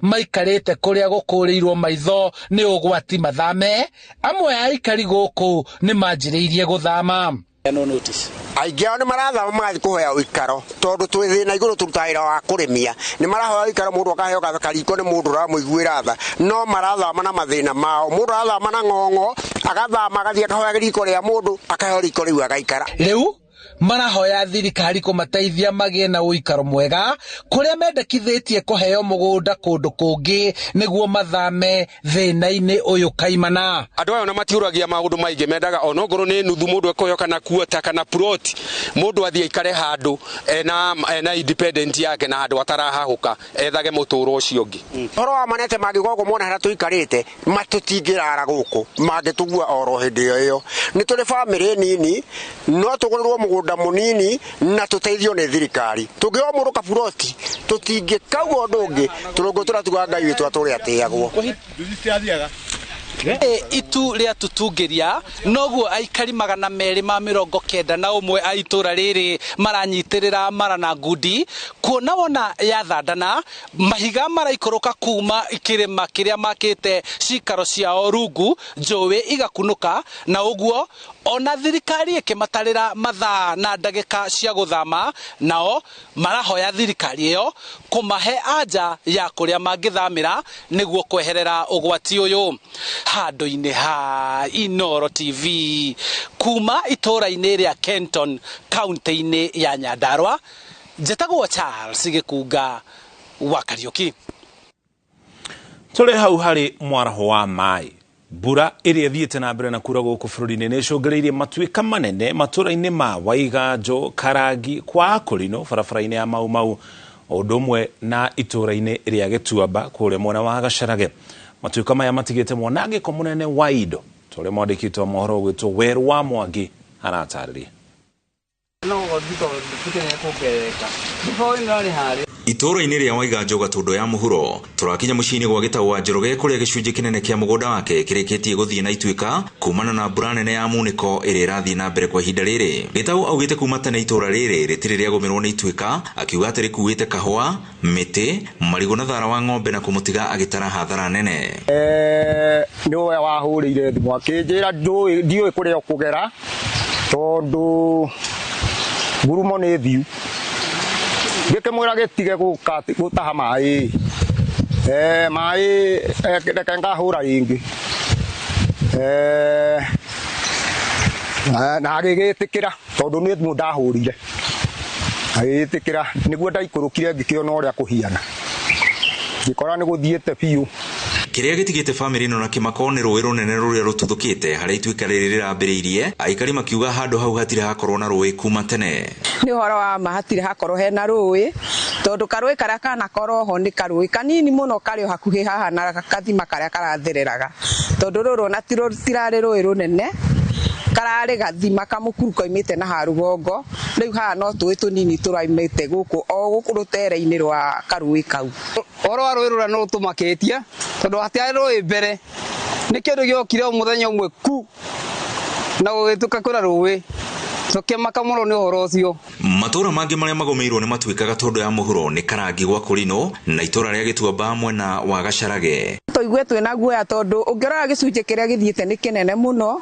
Maikarĩte kũrĩa gũkũrĩirwo maitho nĩ ũgwati mathame. Amwe a aikari gũkũ nĩ manjĩrĩirie gũthama. No notice. Aingĩ ao nĩ marathama magathiĩ kũhoya ũikaro, tondũ twĩ thĩna igũrũ, tũrutaga wĩra wa kũrĩmia. Nĩ marahoya ũikaro, mũndũ akaheo kariko nĩ mũndũ ũramũiguĩra tha, no marathama na mathĩna mao. Mũndũ arathama na ng'ong'o, agathama agathiĩ akahoya riko rĩa mũndũ, akaheo riko rĩu agaikara. Rĩu marahoya thirikari kũmateithia magĩe na ũikaro mwega, kũrĩa mendekithĩtie kũheo mũgũnda kũndũ kũngĩ nĩguo mathame thĩna-inĩ ũyũ kaimana. Andũ aya ona matiũragia maũndũ maingĩ, mendaga ona ongorwo nĩ nuthu mũndũ ekũheo kana kuota kana plot, mũndũ athiĩ aikare handũ ena independent yake na handũ atarahahũka ethage mũtũũro ũcio ũngĩ. Ũhoro wa manete mangĩgoka ũguo mona harĩa tũikarĩte, matũtingĩrara gũkũ, mangĩtugua oro hĩndĩ ĩyo ĩyo. Nĩ tũrĩ bamĩrĩ nini, no tũgũrĩrwo mũgũnda mũnini na tũteithio nĩ thirikari. Tũngĩheo mũndũ kaburoti, tũtingĩkauga ũndũ ũngĩ, tũrũngũ tũratuga Ngai witũ atũre atĩagwo. Itu rĩa tutungĩria noguo aikari 291 a itũra rĩrĩ maranyitĩrĩra mara na ngundi, kuona wona yathandana mahiga maraikũrũka kuma kĩrĩma kĩrĩa makĩte cikaro ciao rungu, njũĩ igakunũka, na ũguo ona thirikari ĩkĩmatarĩra mathaa na ndagĩka cia gũthama, nao marahoya thirikari ĩyo kũmahe anja ya kũrĩa mangĩthamĩra nĩguo kweherera ũgwati ũyũ. Handũ-inĩ ha Inooro TV kuma itũũra-inĩ rĩa Kenton, kaunti-inĩ ya Nyandarua, njĩtagwo Charles Gĩkunga wa Kariũki. Tũrĩ hau harĩ mwaraho wa maĩ, mbura ĩrĩa ĩthiĩte na mbere na kura gũkũ bũrũri-inĩ nĩ ĩcũngĩrĩirie matuĩka manene matũra-inĩ ma Waiganjo, Karangi, kwa Akũrinũ, barabara-inĩ ya Mau Mau, o ũndũ ũmwe na itũũra-inĩ rĩa Gĩtuamba kũrĩa mwena wa Gacarage. Matuĩka maya matigĩte mwanangĩko mũnene wa indo, ta ũrĩa mwandĩki witũ wa mohoro ũgwĩtwo Werũ wa Mwangi aratarĩria. Itũũra-inĩ rĩa Waiganjo, Gatũndũ ya mũhuro, tũrakinya mũciĩ-inĩ gwa Gĩtaũ wa Njoroge, kũrĩa gĩcunjĩ kĩnene kĩa mũgũnda wake kĩrĩkĩtie gũthiĩ na ituĩka kumana na mbura nene ya munĩko ĩrĩa ĩrathiĩ na mbere kwa ihinda rĩrĩ. Gĩtaũ augĩte kuma tene itũũra rĩrĩ rĩtirĩ rĩagũmĩrwo nĩ ituĩka, akiuga atĩ rĩkuĩte kahũa, mĩtĩ, marigũ na thara wa ng'ombe na kũmũtiga agĩtara hathara nene. Nĩwe wahũrĩire thimũ akĩnjĩra ndiũĩ kũrĩa ũkũgera tondũ ngurumo nĩ thiu. Ngĩkĩmwĩra gĩtige gũka gũtaha maĩ, maĩ, reke ngahũra rĩngĩ, na agĩgĩtĩkĩra tondũ nĩ thimũ ndahũrire, agĩgĩtĩkĩra. Nĩguo ndaikũrũkire ngĩkĩona ũrĩa kũhiana, ngĩkora nĩ gũthiĩte biũ. Kĩrĩa gĩtigĩte bamĩrĩ ĩno na kĩmako nĩ rũĩ rũnene rũrĩa rũtuthũkĩte harĩa ituĩka rĩrĩ rĩrambĩrĩirie, aikari makiuga handũ hau hatirĩ hakorwo na rũĩ kuma tene. Nĩ ũhoro wa ma, hatirĩ hakorwo hena rũĩ, tondũ karũĩ karĩa kanakorwo ho nĩ karũĩ kanini mũno karĩ o hakuhĩ haha na kathima karĩa karathereraga, tondũ rũrũ ona tirarĩ rũĩ rũnene, kararĩ gathima kamũkuru koimĩte na haha rũgongo. Rĩu haha no tũĩ tũnini tũraimĩte gũkũ o gũkũ rũtere-inĩ rwa karũĩ kau. Ũhoro wa rũĩ rũrĩa nĩ rũtũmakĩtie, tondũ hatiarĩ rũĩ mbere, nĩ kĩndũ gĩokire o mũthenya ũmwe ku na gũgĩtuĩka kwĩna rũĩ, tũkĩmaka mũno nĩ ũhoro ũcio. Matũũra mangĩ marĩa magũmĩirwo nĩ matuĩka Gatũndũ ya mũhuro nĩ Karangi gwa Kũrinũ na itũũra rĩa Gĩtuamba mwena wa Gacarage. Tũigue twĩna guoya, tondũ ũngĩrora gĩcunjĩ kĩrĩa gĩthiĩte nĩ kĩnene mũno,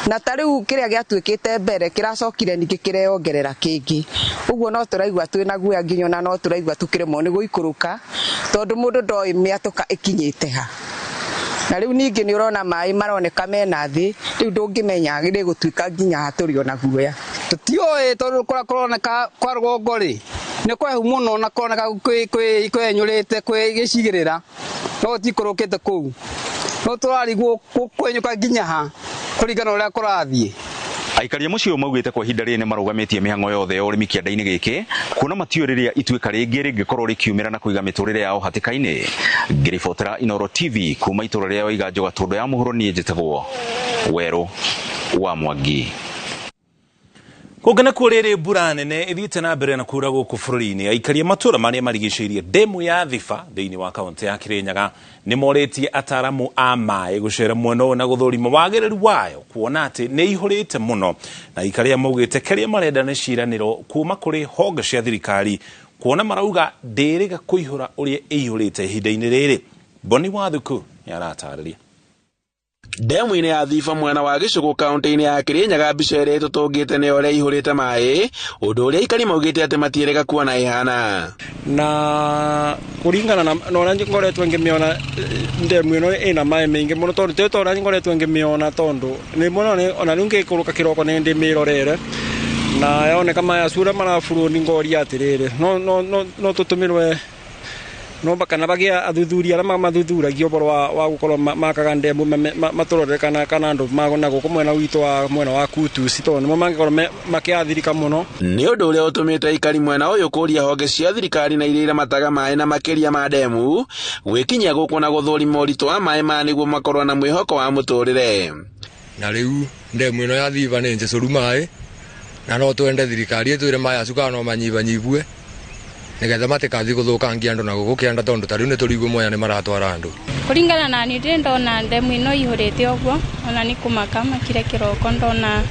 na ta rĩu kĩrĩa gĩatuĩkĩte mbere kĩracokire ningĩ kĩreyongerera kĩngĩ. Ũguo no tũraigua twĩna guoya, nginya ona no tũraigua tũkĩremwo nĩ gũikũrũka, tondũ mũndũ ndoĩ mĩatũka ĩkinyĩte ha. Na rĩu ningĩ nĩ ũrona maĩ maroneka mena thĩ, rĩu ndũngĩmenya rĩgũtuĩka nginya ha, tũrĩ ona guoya. Tũtiũĩ, tondũ kũrĩa kũroneka kwa rũgongo rĩ nĩ kwehu mũno na kũroneka kwĩnyũrĩte kwĩ gĩcigĩrĩra, no gũtikũrũkĩte kũu, no tũrarigwo kwenyũka nginya ha kũringana na ũrĩa kũrathiĩ. Aikari a mũciĩ ũyũ maugĩte kwa ihinda rĩrĩ nĩ marũgamĩtie mĩhang'o yothe ya ũrĩmi kĩanda-inĩ gĩkĩ, kuona matiũĩ rĩrĩa ituĩka rĩngĩ rĩngĩkorwo rĩkiumĩra na kũiga mĩtũrĩre yao hatĩka-inĩ. Ngĩribotera Inooro TV kuma itũũra rĩa Waiganjo, Gatũndũ ya mũhuro, niĩ njĩtagwo Werũ wa Mwangi. Kũngĩ nakuo, rĩrĩ mbura nene ĩthiĩte na mbere na kura gũkũ bũrũri-inĩ, aikari a matũũra marĩa marigicĩirie ndemu ya Thiba thĩinĩ wa kaũntĩ ya Kĩrĩnyaga nĩ morĩtie ataramu a maĩ gũcera mwena ũyũ na gũthũrima wagĩrĩru wayo, kuona atĩ nĩ ihũrĩte mũno, na aikari a maugĩte kĩrĩa marenda nĩ ciĩranĩro kuma kũrĩ honge cia thirikari Kuona marauga ndĩrĩga kũihũra ũrĩa ĩihũrĩte ihinda-inĩ rĩrĩ. Boni Wathuku nĩaratarĩria. Ndemu-inĩ ya Thiba mwena wa Gĩcũgũ kaunti-inĩ ya Kĩrĩnyaga mbica ĩrĩa ĩtũtũngĩte nĩ ũrĩa ĩihũrĩte maĩ, ũndũ ũrĩa aikari maugĩte atĩ matiĩrĩga kuona ĩhana. Na kũringana na ũrĩa ngoretwo ngĩmĩona ndemu ĩno ĩna maĩ maingĩ mũno tondũ ti ta ũrĩa ngoretwo ngĩmĩona tondũ nĩ mũno ona rĩu ngĩikũrũka kĩroko nĩ ndĩmĩrorere na yoneka maĩ acio ũrĩa maraburwo nĩ ngoria atĩrĩrĩ no tũtũmĩrwe no kana bagia athuthuria arĩa mathuthuragia ũhoro wa gũkorwo makaga ndemu matũrorere kana andũ magona gũkũ mwena witũ wa mwena wa Kutusi tondũ nĩmo mangĩkorwo makĩathirika mũno. Nĩ ũndũ ũrĩa ũtũmĩte aikari mwena ũyũ kũria honge cia thirikari na iria iramataga maĩ na makĩria ma ndemu gwĩkinyia gũkũ na gũthũrima ũritũ wa maĩ maya nĩguo makorwo na mwĩhoko wa mũtũrĩre. Na rĩu ndemu ĩno ya Thiba nĩ njicũru maĩ na no twende thirikari ĩtwĩre maĩ acio kana no manyibanyibwe nigetha matikathi guthukangia andu na guku kianda tondu ta riu ni turigwo moya ni maratwara andu. Kuringana na ni ndiri ndona ndemu ino ihurite uguo ona ni kumaka makire kiroko ndona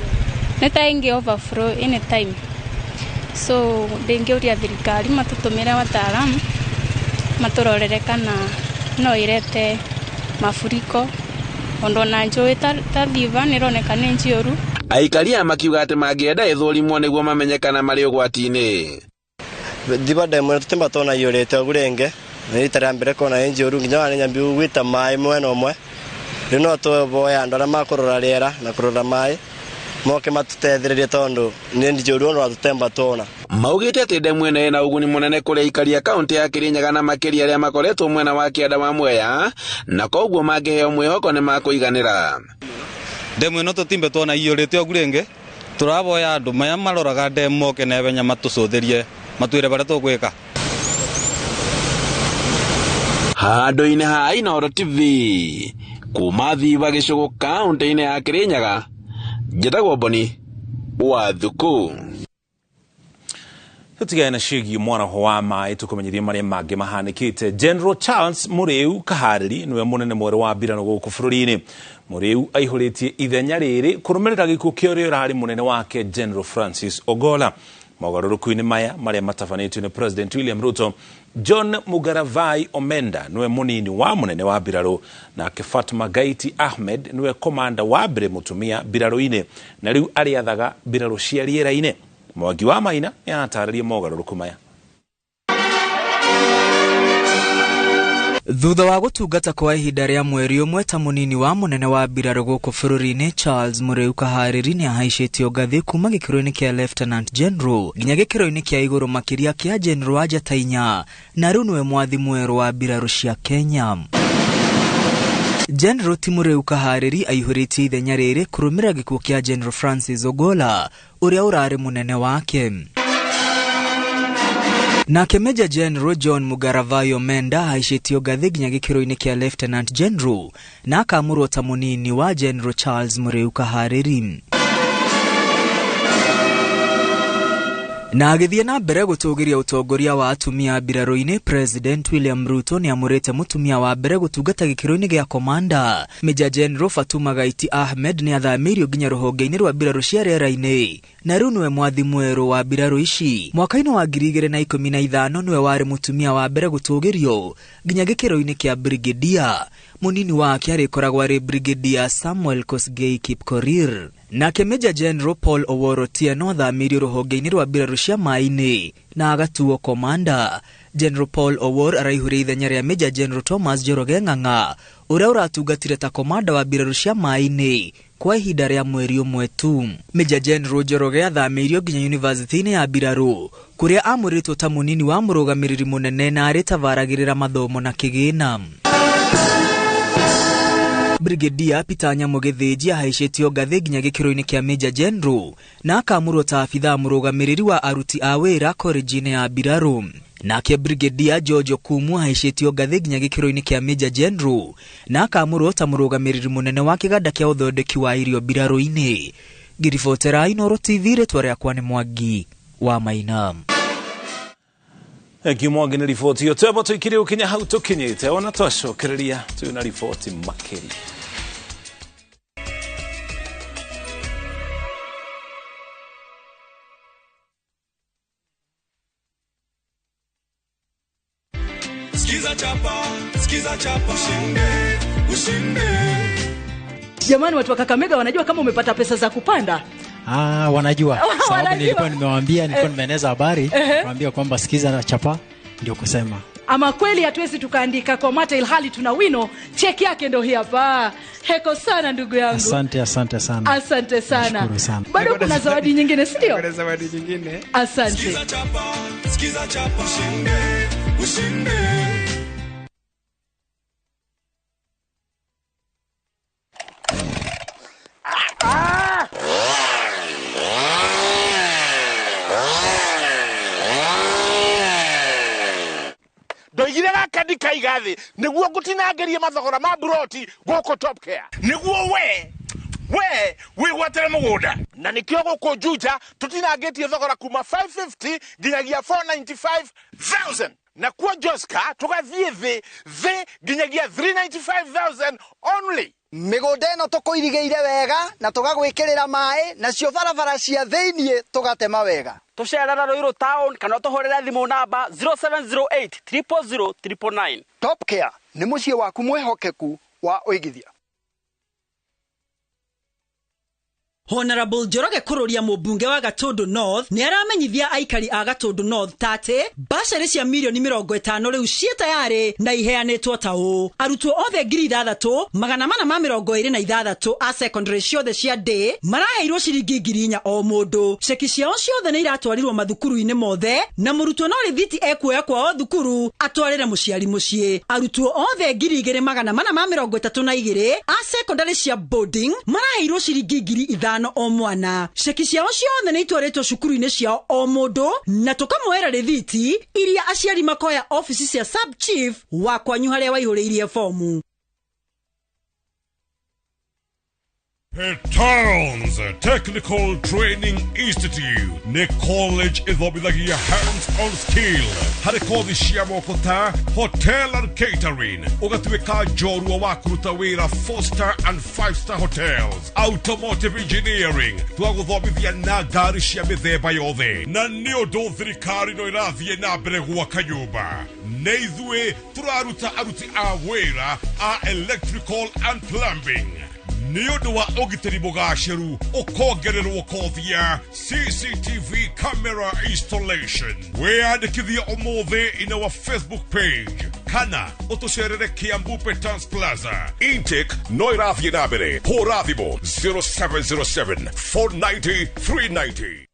ni ta ingi overflow any time, so ndingiuria thirikari matutumire wataalamu maturorere kana no irete mafuriko ondu na njui ta Thiba nironeka ni njiuru. Aikari aya makiuga ati mangienda ithũrimwo nĩguo mamenye kana marĩ ũgwati-inĩ. Thiba ndemu tutimba tona yurite ogurenge ni rita rĩa mbere kona njuru nginya wa nyambi gwita maĩ mwena ũmwe rĩu no tũboya andũ arĩa makũrora rĩera na kũrora maĩ moke matutethererie tondu nĩ njuru no tutemba tona. Maugĩte atĩ ndemu ĩno ĩna ũguni mũnene kũrĩ aikari a kaunti ya Kĩrĩnyaga na makĩria arĩa makoretwo mwena wa kĩanda wa Mwea na koguo mangĩheo mwĩhoko nĩ makũiganĩra. Ndemu ĩno tũtimbe tona iyũrĩte ogurenge tũraboya andũ maya maroraga ndemu moke na ihenya matũcũthĩrie matwire baria tũgwĩka. Handũ-inĩ ha Inooro TV kuma Thiba Gĩcũgũ kaunti-inĩ ya Kĩrĩnyaga, njĩtagwo Boni Wathuku. Tũtigane na ciĩgiĩ mwaraho wa maĩ tũkũmenyithie marĩa mangĩ mahanĩkĩte. General Charles Mũrĩu Kaharĩri nĩwe mũnene mwerũ wa mbirarũ gũkũ bũrũri-inĩ. Mũrĩu aihũrĩtie ithenya rĩrĩ kũrũmĩrĩra gĩkuũ kĩa ũrĩa ũrarĩ mũnene wake General Francis Ogola. Mogarũrũku-inĩ maya marĩa matabanĩtio nĩ President William Ruto, John Mugaravai Omenda nĩwe mũnini wa mũnene wa mbirarũ, nake Fatma Gaiti Ahmed nĩwe komanda wa mbere mũtumia mbirarũ-inĩ na rĩu arĩathaga mbirarũ cia rĩera-inĩ. Mwangi wa Maina nĩaratarĩria mogarũrũku maya. Thutha wa gũtungata kwa ihinda rĩa mweri ũmwe ta mũnini wa mũnene wa mbirarũ gũkũ bũrũri-inĩ, Charles Mũrĩu Kaharĩri nĩahaicĩtio ngathĩ kuma gĩkĩro-inĩ kĩa Lieutenant General nginya gĩkĩro-inĩ kĩa igũrũ makĩria kĩa General wa njata inya, na rĩu nĩwe mwathi mwerũ wa mbirarũ cia Kenya. General ti Mũrĩu Kaharĩri aihũrĩtie ithenya rĩrĩ kũrũmĩrĩra gĩkuũ kĩa General Francis Ogola ũrĩa ũrarĩ mũnene wake. Nake Major General John Mugaravai Omenda ahaicĩtio ngathĩ nginya gĩkĩro-inĩ kĩa Lieutenant General na akaamũrwo ta mũnini wa General Charles Mũrĩu Kaharĩri. Na agĩthiĩ na mbere gũtũgĩria ũtongoria wa atumia mbirarũ-inĩ, President William Ruto nĩamũrĩte mũtumia wa mbere gũtungata gĩkĩro-inĩ gĩa komanda. Major General Fatuma Gaiti Ahmed nĩathamĩirio nginya rũhonge-inĩ rwa mbirarũ cia rĩera-inĩ na rĩu nĩwe mwathi mwerũ wa mbirarũ ici. Mwaka-inĩ wa 2015 nĩwe warĩ mũtumia wa mbere gũtũgĩrio nginya gĩkĩro-inĩ kĩa brigadier. Mũnini wake arĩkoragwo arĩ Brigadier Samuel Kosgei Kipkorir. Nake Major General Paul Owor Otieno athamĩirio rũhonge-inĩ rwa mbirarũ cia maĩ-inĩ na agatuo komanda. General Paul Owor araihũrĩa ithenya rĩa Major General Thomas Njoroge Ng'ang'a ũrĩa ũratungatire ta komanda wa mbirarũ cia maĩ-inĩ kwa ihinda rĩa mweri ũmwe tu. Major General Njoroge athamĩirio nginya yunivasĩtĩ-inĩ ya mbirarũ kũrĩa amũrĩtwo ta mũnini wa mũrũgamĩrĩri mũnene na arĩtabaragĩrĩra mathomo na kĩgĩna. Brigadier Peter Nyamũgĩthĩnji ahaicĩtio ngathĩ nginya gĩkĩro-inĩ kĩa Major General na akaamũrwo ta abithaa mũrũgamĩrĩri wa aruti a wĩra korenji-inĩ ya mbirarũ. Nake Brigadier George Okumu ahaicĩtio ngathĩ nginya gĩkĩro-inĩ kĩa Major General na akaamũrwo ta mũrũgamĩrĩri mũnene wa kĩganda kĩa ũthondeki wa irio mbirarũ-inĩ. Ngĩribotera Inooro TV, rĩtwa rĩakwa nĩ Mwangi wa Maina. Thank you Mwangi nĩ riboti ĩyo. Twembo tũikire gũkinya hau tũkinyĩte, ona twacokereria twĩna riboti makĩria. Sikiza chapa ushinde, ushinde. Jamani, watu wa Kakamega wanajua kama umepata pesa za kupanda? Ah, wanajua. Sababu nilikuwa nimewaambia, nilikuwa nimeeneza habari, niwaambia kwamba sikiza na chapa ndio kusema. Ama kweli hatuwezi tukaandika kwa mate ilhali tuna wino. Cheki yake ndio hii hapa. Heko sana ndugu yangu. Asante, asante sana. Asante sana. Nashukuru sana. Bado kuna zawadi nyingine, si ndio? Kuna zawadi nyingine. Asante. Sikiza chapa, sikiza chapa ushinde, ushinde. Ndoigire gaka ndikaiga thĩ nĩguo ngũtinangĩrie mathogora ma buroti gũkũ Top Care, nĩguo we wĩgwatĩre mũgũnda, na nĩkĩo gũkũ Juja tũtinangĩtie thogora kuma 550 nginyagia 495,000, na kuo Joska tũgathiĩ thĩ nginyagia 395,000 only. Mĩgũnda ĩno tũkũirigĩire wega na tũgagwĩkĩrĩra maĩ, nacio barabara cia thĩiniĩ tũgatema wega. Tũcerera Ruiru town kana tũhũrĩre thimũ namba 0708 000 999. Top Care nĩ mũciĩ waku mwĩhokeku wa ũigithia. Honorable Njoroge Kururia mũmbunge wa Gatundu North nĩ aramenyithia aikari a Gatundu North tate bacarĩ cia mirioni 50 rĩu ciĩ tayarĩ na iheanĩtwo ta ũũ. Arutwo othe 6426 a secondary ciothe cia day maraheirwo ciringi 4,000 o mũndũ. Ceki ciao ciothe nĩ iratwarirwo mathukuru-inĩ mothe na mũrutwo no rĩthiti ekuoya kwao thukuru atwarĩre mũciari mũciĩ. Arutwo othe 2432 a secondary cia boarding maraheirwo ciringi 5,000 o mwana. Ceki ciao ciothe nĩ itwarĩtwo cukuru-inĩ ciao o mũndũ na tũkamoera rĩthiti iria aciari makoya ofici cia sub chief wa kwanyu harĩa waihũrĩirie fomu. Towns Technical Training Institute nĩ college ĩthomithagia hands-on skill harĩ kothi cia moko ta hotel and catering, ũgatuĩka njorua wa kũruta wĩra 4-star and 5-star hotels, automotive engineering twagũthomithia na ngari cia mĩthemba yothe, na nĩ ũndũ thirikari no ĩrathiĩ na mbere gwaka nyũmba. Nĩ ithuĩ tũraruta aruti a wĩra a electrical and plumbing. Nĩ ũndũ wa ũgitĩri mũgacĩru ũkongererwo kothi ya CCTV camera installation. Wĩyandĩkithie ũmũthĩ in our Facebook page kana ũtũcerere Kiambu Petans Plaza. Intake no ĩrathiĩ na mbere. Hũra thimũ 0707 490 390.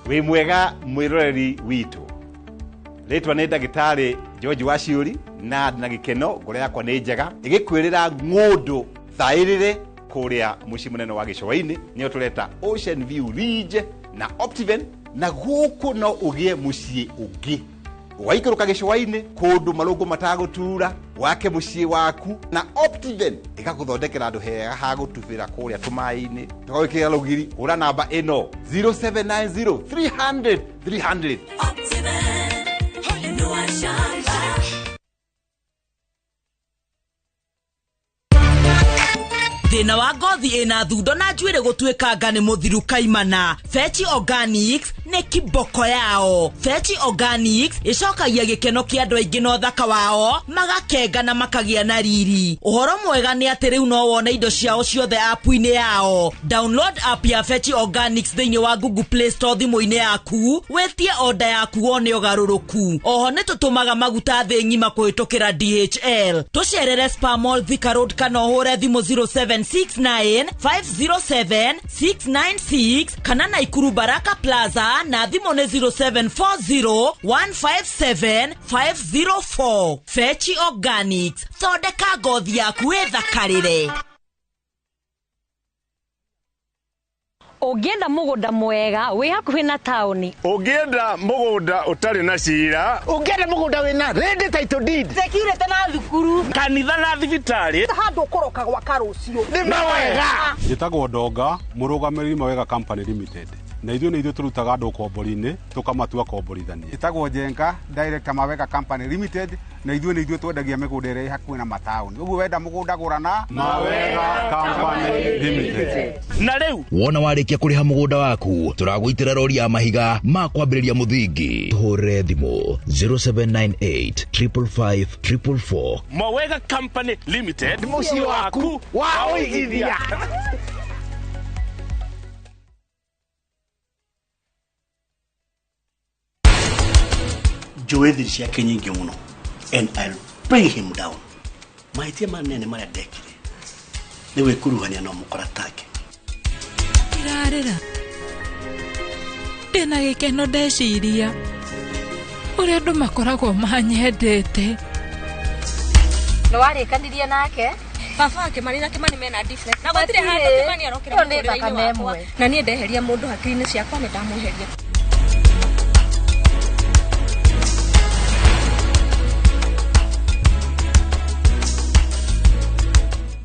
Wĩ mwega mwĩroreri witũ. Rĩtwa nĩ ndagĩtarĩ George Waciũri na ndĩna gĩkeno, ngoro yakwa nĩ njega ĩgĩkwĩrĩra ng'ũndũ thaĩrĩre kũrĩa mũciĩ mũnene wa Gĩcũa-inĩ, nĩyo tũreta Ocean View Ridge na Optiven, na gũkũ no ũgĩe mũciĩ ũngĩ. Ũgaikũrũka Gĩcũa-inĩ kũndũ marũngũ matagũtura, wake mũciĩ waku, na Optiven ĩgagũthondekera handũ hega ha gũtubĩra kũrĩa tũmaĩ-inĩ, tũgagwĩkĩra rũgiri. Hũra namba ĩno 0790 300 300. Thĩna wa ngothi ĩna thundo na njuĩrĩ gũtuĩkanga nĩ mũthiru kaimana. Fetch Organics nĩ kiboko yao. Fetch Organics ĩcokagia gĩkeno kĩa andũ aingĩ na ũthaka wao, magakenga na makagĩa na riri. Ũhoro mwega nĩ atĩ rĩu no wone indo ciao ciothe app-inĩ yao. Download app ya Fetch Organics thĩinĩ wa Google Play Store thimũ-inĩ yaku, wĩtie order yaku wone ũgarũrũku. Oho nĩ tũtũmaga maguta thĩ ng'ima kũhĩtũkĩra DHL. Tũcerere Spa Mall Thika Road kana ũhũre thimũ 07 69 507 696 kana Naikuru Baraka Plaza na thimũ nĩ 0740 157 504. Fetch Organics, thondeka ngothi yaku ĩthakarĩre. Ũngĩenda mũgũnda mwega wĩ hakuhĩ na taũni, ũngĩenda mũgũnda ũtarĩ na cira, ũngĩenda mũgũnda wĩna ready title deed, security na thukuru, kanitha na thibitarĩ, handũ ũkũroka gwaka rũciũ nĩ mawega. Njĩtagwo Ndonga, mũrũgamĩrĩri Mawega Company Limited. Na ithuĩ nĩ ithuĩ tũrutaga andũ ũkombori-inĩ tũkamatua komborithania. Ĩtagwo Njenga Director Mawega Company Limited, na ithuĩ nĩ ithuĩ twendagia mĩgũnda ĩrĩa ĩ hakuhĩ na mataũni. Ũguo wenda mũgũnda gũra na Mawega Company Limited. Na rĩu wona warĩkia kũrĩha mũgũnda waku, tũragũitĩra rori ya mahiga ma kwambĩrĩria mũthingi. Tũhũrĩre thimũ 0798 555 444. Mawega Company Limited, mũciĩ waku wa ũigithia. Njũĩ thiri ciake nyingĩ mũno, and I'll bring him down. Mahĩtia manene marĩa ndekire nĩ gwĩkuruhania na mũkora take. Irarĩra ndĩna gĩkeno ndeciria ũrĩa andũ makoragwo manyendete. Nĩ warĩkanirie nake? Baba Kimani na Kimani mena difference. Na gũtirĩ handũ Kimani arokĩra Ĩyo nĩ mũtũrĩre-inĩ thakame wakwa. ĩmwe. Na niĩ ndeheria mũndũ hakiri-inĩ ciakwa nĩ ndamweheria.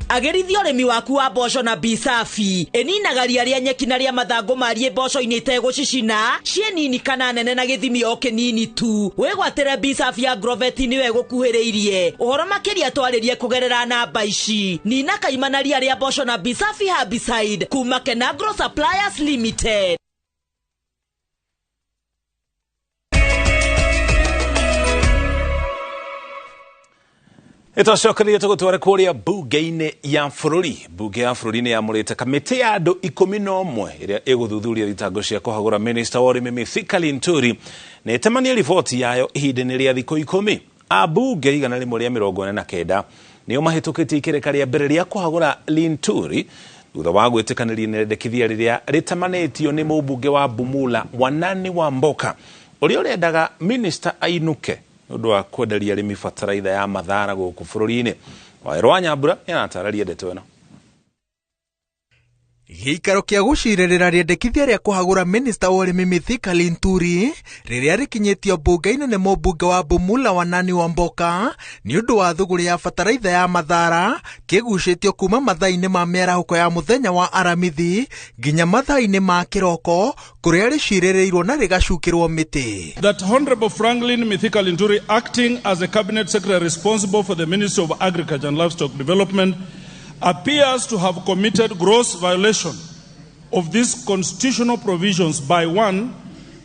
Agĩrithia ũrĩmi waku wa mboco na bisafi ĩninaga ria rĩa nyeki na rĩa mathangũ mariĩ mboco-inĩ itegũcicina ciĩ nini kana nene na gĩthimi o kĩnini tu. Wĩgwatĩre bisafi ya Agrovet nĩyo ĩgũkuhĩrĩirie. Ũhoro makĩria twarĩrie kũgerera namba ici. Nina kaima na ria rĩa mboco na bisafi herbicide kuma Kenagro Suppliers Limited. Ĩtwacokereria tũgũtware kũrĩa mbunge-inĩ ya bũrũri. Mbunge ya bũrũri nĩ yamũrĩte kamĩtĩ ya andũ 11 ĩrĩa ĩgũthuthuria thitango cia kũhagũra minista wa ũrĩmi Mithika Linturi na ĩtemanie riboti yayo ihinda-inĩ rĩa thikũ 10. Ambunge 149 nĩo mahĩtũkĩtie ikereka rĩa mbere rĩa kũhagũra Linturi thutha wa gwĩtĩkanĩria na rĩendekithia rĩrĩa rĩtamanĩtio nĩ mũmbunge wa Bumula Wanani wa Mboka ũrĩa ũrendaga minista ainũke nĩ ũndũ wa kwenderia arĩmi bataraitha ya mathara gũkũ bũrũri-inĩ. Wawerũ wa Nyambura nĩaratararia ndeto ĩno. Gĩikaro kĩa gũcirĩrĩra rĩendekithia rĩa kũhagũra minista wa ũrĩmi Mithika Linturi rĩrĩa rĩkinyĩtio mbunge-inĩ nĩ mũmbunge wa Bumula Wanani wa Mboka nĩ ũndũ wa thũgũrĩ ya bataraitha ya mathara kĩgucĩtio kuma mathaa-inĩ ma mĩarahũko ya mũthenya wa Aramithi nginya mathaa-inĩ ma kĩroko kũrĩa rĩcirĩrĩirwo na rĩgacukĩrwo mĩtĩ. That Honorable Franklin Mithika Linturi, acting as a cabinet secretary responsible for the Ministry of Agriculture and Livestock Development, appears to have committed gross violation of these constitutional provisions by 1,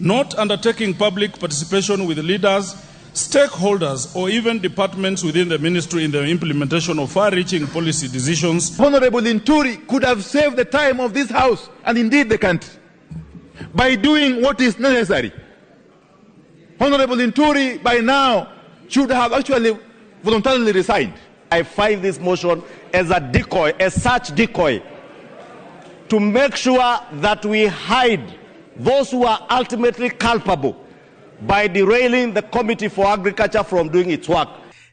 not undertaking public participation with leaders, stakeholders, or even departments within the ministry in the implementation of far-reaching policy decisions. Honorable Linturi could have saved the time of this house and indeed the country by doing what is necessary. Honorable Linturi by now should have actually voluntarily resigned. I find this motion as a decoy, a such decoy, to make sure that we hide those who are ultimately culpable by derailing the Committee for Agriculture from doing its work.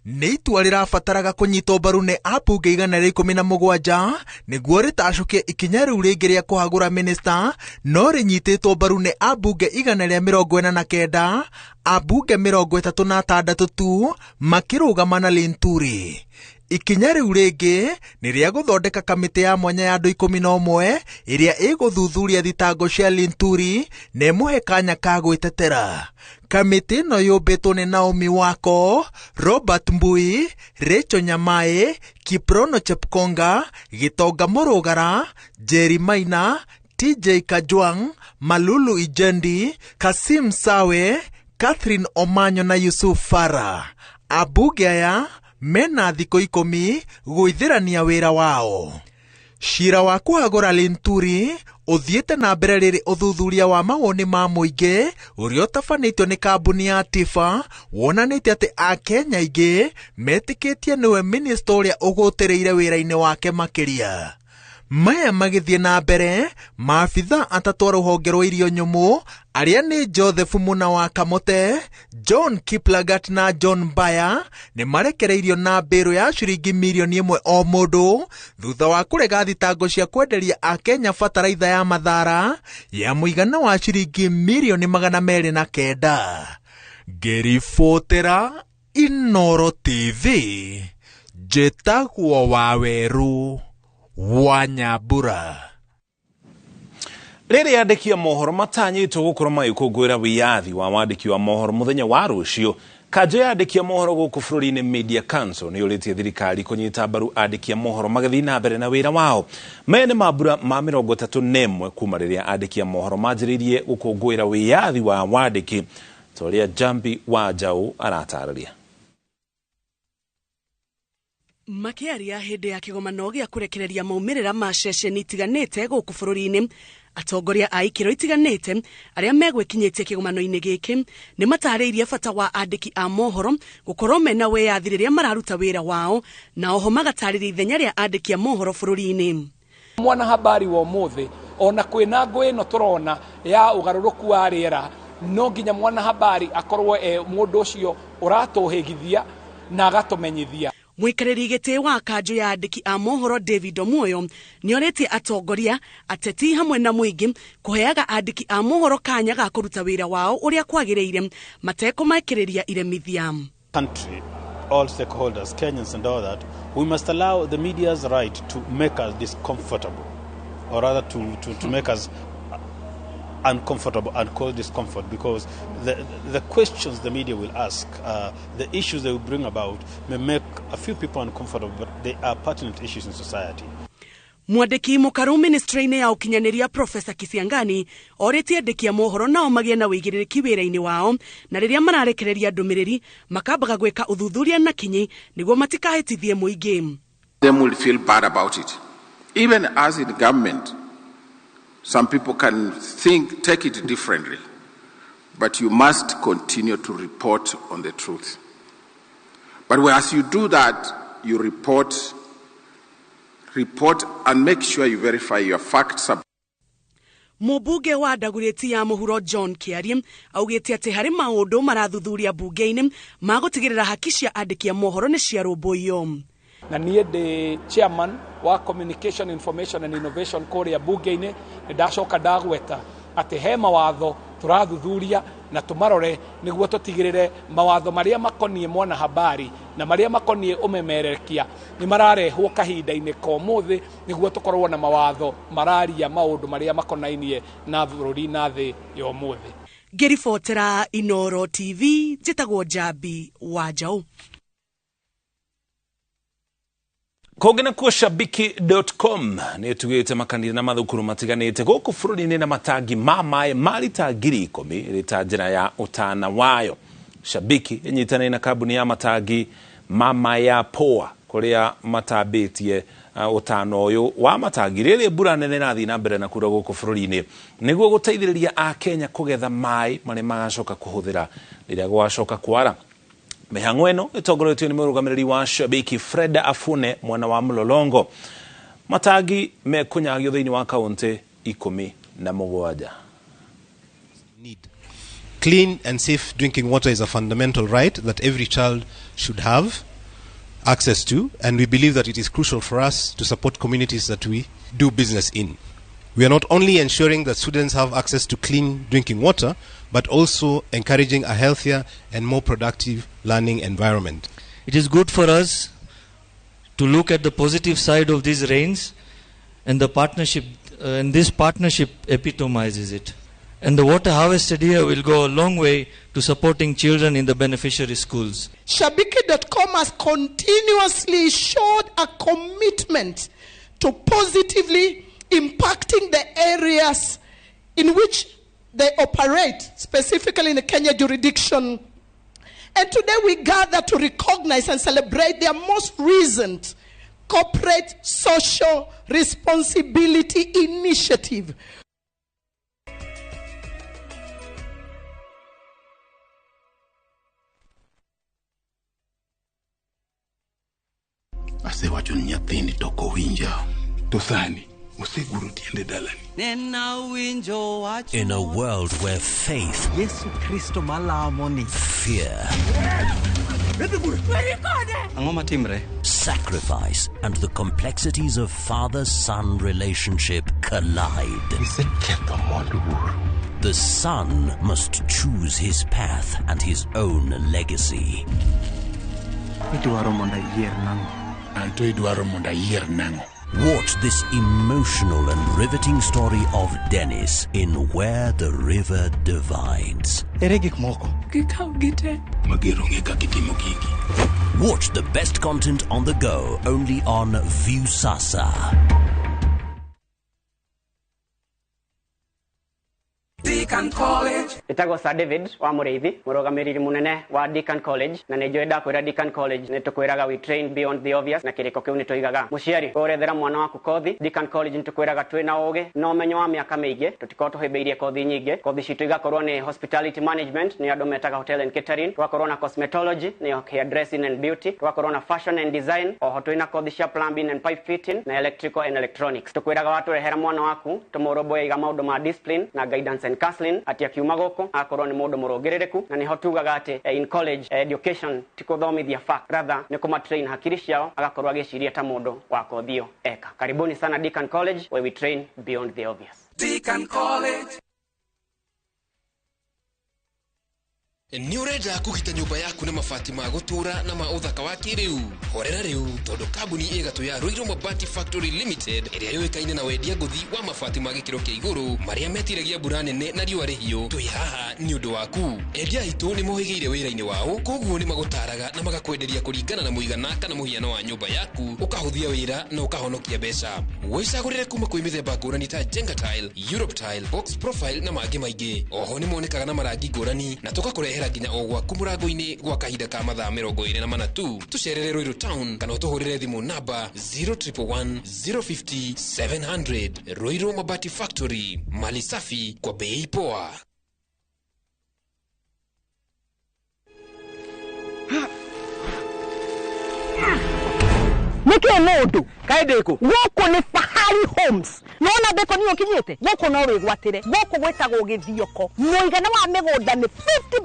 Nĩ itua rĩrabataraga kũnyitwo mbaru nĩ ambunge 117 nĩguo rĩtacũkie ikinya rĩu rĩngĩ rĩa kũhagũra minista, no rĩnyitĩtwo mbaru nĩ ambunge 149, ambunge 36 tu makĩrũgama na Linturi. Ikinya rĩu rĩngĩ nĩ rĩa gũthondeka kamĩtĩ ya mwanya ya andũ 11 ĩrĩa ĩgũthuthuria thitango cia Linturi na ĩmũhe kanya ka gwĩtetera. Kamĩtĩ ĩno yũmbĩtwo nĩ Naomi Wako, Robert Mbui, Rachel Nyamae, Kiprono Chepkonga, Gitonga Mũrũgara, Jerry Maina, TJ Kajwang, Malulu Ijendi, Kasim Sawe, Catherine Omanyo na Yusuf Farah. Ambunge aya mena thikũ 10 gũithĩrania wĩra wao. Cira wa kũhagũra Linturi ũthiĩte na mbere rĩrĩ ũthuthuria wa mawoni ma mũingĩ ũrĩa ũtabanĩtio nĩ kambuni ya Tifa wonanĩtie atĩ Akenya aingĩ metĩkĩtie nĩwe minista ũrĩa ũgũtĩrĩire wĩra-inĩ wake makĩria. Maya magĩthiĩ na mbere, maabitha atatũ a rũhonge rwa irio nyũmũ arĩa nĩ Joseph Muna wa Kamote, John Kiplagat na John Mbaya nĩ marekereirio na mbĩrũ ya ciringi mirioni 1 o mũndũ thutha wa kũrega thitango cia kwenderia Akenya bataraitha ya mathara ya mũigana wa ciringi mirioni 209. Ngĩribotera Inooro TV, njĩtagwo Wawerũ wa Nyambura. Rĩrĩa andĩki a mohoro matanyĩtwo gũkorwo magĩkũngũĩra wĩyathi wa wandĩki wa mohoro mũthenya wa rũciũ, kanjũ ya andĩki a mohoro gũkũ bũrũri-inĩ Media Council nĩ yũrĩtie thirikari kũnyita mbaru andĩki a mohoro magĩthiĩ na mbere na wĩra wao. Maya nĩ mambura ma 31 kuma rĩrĩa andĩki a mohoro manjĩrĩirie gũkũngũĩra wĩyathi wa wandĩki, ta ũrĩa Jambi wa Njaũ aratarĩria. Makĩaria hĩndĩ ya kĩgomano gĩa kũrekereria maumĩrĩra ma ceceni itiganĩte gũkũ bũrũri-inĩ, atongoria a ikĩro itiganĩte arĩa megwĩkinyĩtie kĩgomano-inĩ gĩkĩ nĩ matarĩirie bata wa andĩki a mohoro gũkorwo mena wĩyathi rĩrĩa mararuta wĩra wao, na oho magatarĩria ithenya rĩa andĩki a mohoro bũrũri-inĩ. Mwanahabari wa ũmũthĩ ona kwĩna ngũĩ ĩno tũrona ya ũgarũrũku wa rĩera, no nginya mwanahabari akorwo e mũndũ ũcio ũratũhĩgithia na agatũmenyithia. Mũikarĩri gĩtĩ wa kanjũ ya andĩki a mohoro David Omoyo nĩorĩtie atongoria, ateti hamwe na mũingĩ kũheaga andĩki a mohoro kanya ga kũruta wĩra wao ũrĩa kwagĩrĩire matekũmakĩrĩria iremithia. Country, all stakeholders, Kenyans and all that, we must allow the media's right to make us discomfortable, or rather to make us uncomfortable and cause discomfort, because the questions the media will ask, the issues they will bring about may make a few people uncomfortable, but they are pertinent issues in society. Mwandĩki mũkaru ministry-inĩ ya ũkinyanĩria Professor Kisiangani orĩtie andĩki a mohoro nao magĩe na wĩigĩrĩrĩki wĩra-inĩ wao, na rĩrĩa mararekereria ndũmĩrĩri makambaga gwĩka ũthuthuria na kinyi nĩguo matikahĩtithie mũingĩ. Them will feel bad about it. Even as in government, some people can think, take it differently, but you must continue to report on the truth. But as you do that, you report and make sure you verify your facts. Mũmbunge wa Ndagurĩti ya mũhuro John Kĩarie augĩte atĩ harĩ maũndũ marathuthuria mbunge-inĩ ma gũtigĩrĩra haki cia andĩki a mohoro nĩ ciarũmbũiyo. Na niĩ ndĩ chairman wa Communication, Information and Innovation kũrĩa mbunge-inĩ, nĩ ndacoka ndagweta atĩ he mawatho tũrathuthuria na tũmarore nĩguo tũtigĩrĩre mawatho marĩa makoniĩ mwanahabari na marĩa makoniĩ ũmemerekia nĩ mararehwo kahinda-inĩ ka ũmũthĩ nĩguo tũkorwo na mawatho mararia maũndũ marĩa makonainie na bũrũri na thĩ ya ũmũthĩ. Ngĩribotera Inoro TV, njĩtagwo Jambi wa Njaũ. Kũngĩ nakuo Shabiki.com nĩ ĩtugĩte makanitha na mathukuru matiganĩte gũkũ bũrũri-inĩ na matangi ma maĩ ma rita 10,000 ĩrĩ ta njĩra ya ũtana wayo. Shabiki ĩnyitanĩire na kambuni ya matangi ma maĩ ya Poa kũrĩa matambĩtie ũtana ũyũ wa matangi rĩrĩa mbura nene ĩrathiĩ na mbere na kura gũkũ bũrũri-inĩ nĩguo gũteithĩrĩria Akenya kũgetha maĩ marĩa magacoka kũhũthĩra rĩrĩa gwacoka kwara. Mĩhang'o ĩno ĩtongoretio nĩ mũrũgamĩrĩri wa Shabiki Freda Afune mwena wa Mlolongo. Matangi mekũnyagio thĩinĩ wa kaunti 17. Clean and safe drinking water is a fundamental right that every child should have access to, and we believe that it is crucial for us to support communities that we do business in. We are not only ensuring that students have access to clean drinking water, but also encouraging a healthier and more productive learning environment. It is good for us to look at the positive side of these rains, and the partnership, and this partnership epitomizes it. And the water harvested here will go a long way to supporting children in the beneficiary schools. Shabiki.com has continuously showed a commitment to positively impacting the areas in which they operate, specifically in the Kenya jurisdiction. And today we gather to recognize and celebrate their most recent corporate social responsibility initiative. Asewacho ni nyathini to ok owinja. To sani oseguro tiende dalani. In a world where faith, Yesu Kristo malamo ni, fear, sacrifice, and the complexities of father-son relationship collide. The son must choose his path and his own legacy. Idwaro mondo ayier nang'o? Anto idwaro mondo ayier nang'o? Watch this emotional and riveting story of Dennis in Where the River Divides. Ere gik moko. Gikaw gite. Magero ng'e kaka itimo gigi. Watch the best content on the go only on Viusasa. Deacon College. Ĩtagwo Sir David wa Mũrĩithi, mũrũgamĩrĩri mũnene wa Deacon College, na nĩ njũĩ ndakwĩra Deacon College nĩ tũkwĩraga we train beyond the obvious, na kĩrĩko kĩu nĩ tũigaga. Mũciari, ũrethera mwana waku kothi, Deacon College nĩ tũkwĩraga twĩna ũgĩ na ũmenyo wa mĩaka mĩingĩ, tũtikorwo tũhĩmbĩirie kothi nyingĩ. Kothi citũ igakorwo nĩ hospitality management, nĩ andũ metaga hotel and catering, tũgakorwo na cosmetology, nĩ hair dressing and beauty, tũgakorwo na fashion and design, oho twĩna kothi cia plumbing and pipe fitting na electrical and electronics. Tũkwĩraga watũrehera mwana waku, tũmũrũmbũyagia maũndũ ma discipline na guidance and counseling, atĩ akiuma gũkũ akorwo nĩ mũndũ mũrũngĩrĩrĩku, na nĩho tugaga atĩ in college education ti kũthomithia fact, rather nĩ kũmatrain hakiri ciao agakorwo agĩciria ta mũndũ wa kothi ĩyo eka. Karibuni sana Deacon College, where we train beyond the obvious. Deacon College. Nĩ ũrenda kũgita nyũmba yaku na mabati ma gũtũũra na ma ũthaka wa kĩrĩu? Horera rĩu, tondũ kambuni ĩgatũ ya Ruiru Mabati Factory Limited ĩrĩa yũĩkaine na wendia ngũthi wa mabati ma gĩkĩro kĩa igũrũ marĩa metiragia mbura nene na riũa rĩhiũ, twĩ haha nĩ ũndũ waku. Endia aitũ nĩ mohĩgĩire wĩra-inĩ wao, koguo nĩ magũtaraga na magakwenderia kũringana na mũigana kana mũhiano wa nyũmba yaku, ũkahũthia wĩra na ũkahonokia mbeca. Wĩcagũrĩre kuma kwĩ mĩthemba ngũrani ta Jenga Tile, Europe Tile, Box Profile na mangĩ maingĩ. Oho nĩ monekaga na marangi ngũrani na tũgakũrehera nginya o gwaku mũrango-inĩ gwa kahinda ka mathaa 24 tu. Tũcerere Ruiru Town kana ũtũhũrĩre thimũ namba 0111 050 700. Ruiru Mabati Factory, mali safi kwa bei poa. Nĩkĩ mũndũ kaĩ ndĩkũ gũkũ nĩ Fahari Homes nona ndĩkũ niĩ ũkinyĩte gũkũ no wĩgwatĩre gũkũ gwĩtagwo Gĩthioko mũigana wa mĩgũnda nĩ 50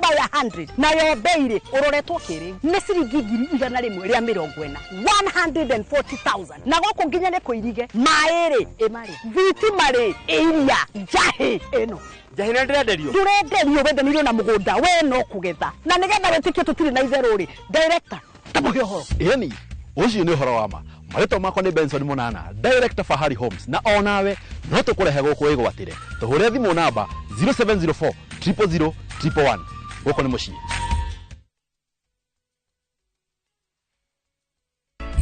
by 100 nayo bei rĩ ũroretwo kĩrĩu nĩ ciringi 140,000 140,000 na gũkũ nginya nĩ kũirige maĩ rĩ ĩmarĩ thitima rĩ ĩiria njahĩ ĩno Njahĩ nĩ ndĩrenderio ndũrenderio wendanĩirio na mũgũnda we no kũgetha na nĩgetha wĩtĩkie tũtirĩ na itherũ rĩ director tamũhe ũhoro. Ĩni ũcio nĩ ũhoro wa ma. Marĩtwa makwa nĩ Benson Mũnana, director Fahari Homes, na onawe no tũkũrehe gũkũ wĩgwatĩre. Tũhũre thimũ namba 0704 000 111. Gũkũ nĩ mũciĩ.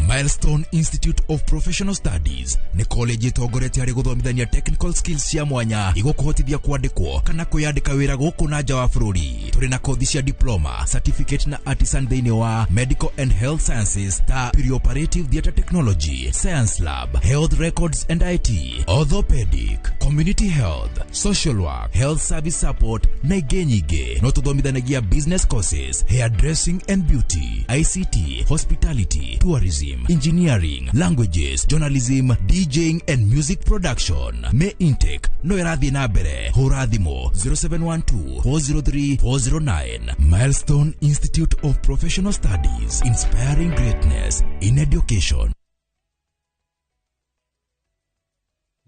Milestone Institute of Professional Studies nĩ college ĩtongoretie harĩ gũthomithania technical skills cia mwanya igũkũhotithia kwandĩkwo kana kwĩyandĩka wĩra gũkũ na nja wa bũrũri. Tũrĩ na kothi cia diploma, certificate na artisan thĩinĩ wa medical and health sciences ta perioperative theatre technology, science lab, health records and IT, orthopedic, community health, social work, health service support na ingĩ nyingĩ. No tũthomithanagia business courses, hair dressing and beauty, ICT, hospitality, tourism, engineering, languages, journalism, DJing and music production. May intake no ĩrathiĩ na mbere. Hũra thimũ 0712 403 409. Milestone Institute of Professional Studies, inspiring greatness in education.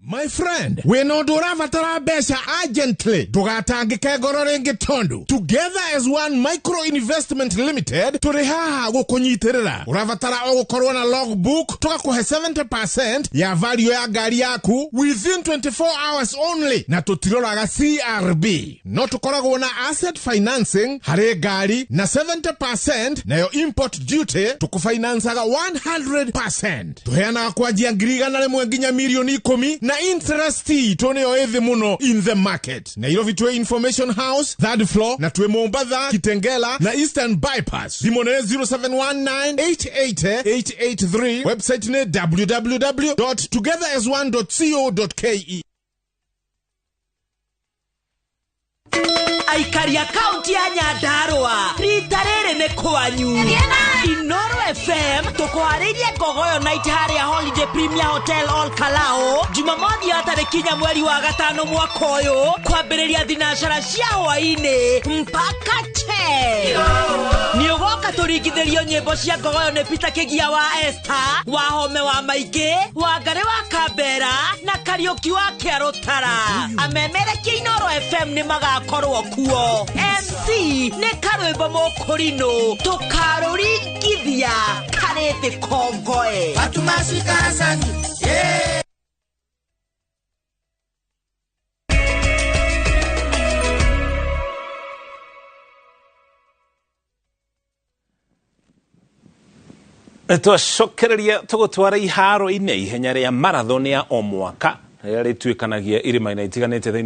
My friend, wĩna ũndũ ũrabatara mbeca urgently, ndũgatangĩke ngoro rĩngĩ tondũ Together as One Micro Investment Limited tũrĩ haha gũkũnyitĩrĩra. Ũrabatara o gũkorwo na logbook, tũgakũhe 70% ya value ya ngari yaku within 24 hours only, na tũtiroraga CRB. No tũkoragwo na asset financing harĩ ngari na 70% nayo import duty tũkũfinancaga 100%. Tũheanaga kwanjia 100,000 nginya 10,000,000 na interest itũ nĩyo ĩthĩ mũno in the market. Nairobi twĩ Information House third floor, na twĩ Mombatha, Kitengela na Eastern Bypass. Thimũ nĩ 0719 880 883. Website nĩ www.togetherasone.co.ke. Aikari a kaunti ya Nyandarua rita rĩrĩ nĩ kwanyu. Inoro FM tũkwarĩirie Ngogoyo Night harĩa Holiday Premier Hotel All Kalao Jumamothi ya tarĩki 4 mweri wa 5 mwaka ũyũ kwambĩrĩria thinacara cia hwaĩ-inĩ mpaka che. Nĩ ũgoka tũriri Tũkũringithĩrio nyĩmbo cia ngogoyo nĩ Peter Kĩgia wa Esther, wa Home wa Maingĩ, wa Ngarĩ wa Kambera na Kariũki wa Kĩarũtara. Amemerekia Inooro FM nĩ magakorwo kuo. MC nĩ Karwĩmbo Mũkũrinũ, tũkarũringithia karĩ thĩ kongoe. Fatuma Shika Hasani, yeah. Twacokereria tũgũtwara iharo-inĩ ihenya rĩa marathon ya o mwaka rĩrĩa rĩtuĩkanagia irĩma-inĩ itiganĩte thĩinĩ.